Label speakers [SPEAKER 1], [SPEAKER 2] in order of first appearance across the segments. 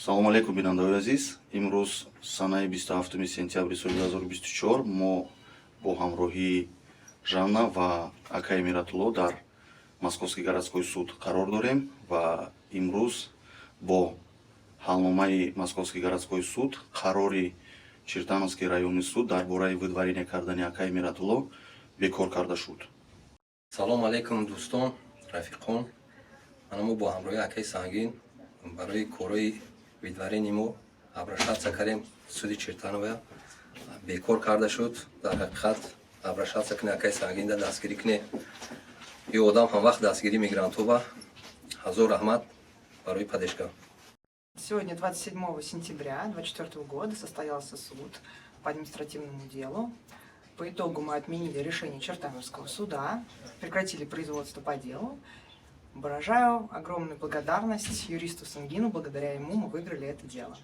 [SPEAKER 1] Салому алейкум, бинандаҳои азиз. Имрӯз, санаи 27 сентябри соли 2024, мо бо ҳамроҳии Жанна ва акаи Миратулло дар Московский городской суд қарор дорем ва имрӯз бо ҳалномаи Московский городской суд қарори Чертановский районный суд дар бораи выдворение кардани акаи Миратулло бекор карда шуд.
[SPEAKER 2] Салом алейкум, дӯстон, рафиқон. Мана, мо бо ҳамроҳи акаи Сангин барои корҳои выдворение мо обращаться кардем. Суди Чертановая бекор карда шуд. Дар ҳақиқат, обращаться кне, акаи Сангинда дастгирӣ кне. Ё одам ҳам вақт дастгирӣ мегиранд. Тоба ҳазор раҳмат барои поддержка.
[SPEAKER 3] Сегодня, 27 сентября 2024 года, состоялся суд по административному делу. По итогу мы отменили решение Чертановского суда, прекратили производство по делу. Выражаю огромную благодарность юристу Сангину, благодаря ему мы выиграли это дело.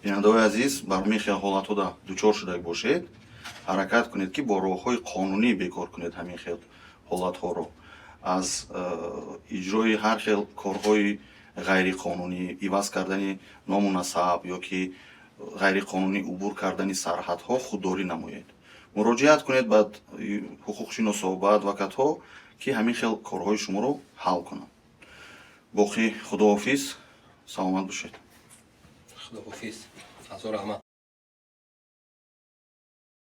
[SPEAKER 1] Бинандаҳои азиз, бар ҳамин хел ҳолатҳода дучор шуда бошед, ҳаракат кунед, ки бо роҳҳои қонунӣ бекор кунед ҳамин хел ҳолатҳоро. Аз иҷрои ҳар хел корҳои ғайриқонунӣ, иваз кардани ному насаб ё ки ғайриқонунӣ убур кардани сарҳадҳо худдорӣ намоед. Муроҷиат кунед ба ҳуқуқшиносо, ба адвокатҳо, ки ҳамин хел корҳои шуморо ҳал кунанд. Боқӣ худоҳофиз, саломат бошед.
[SPEAKER 2] Худоҳофиз, ҳазор раҳмат.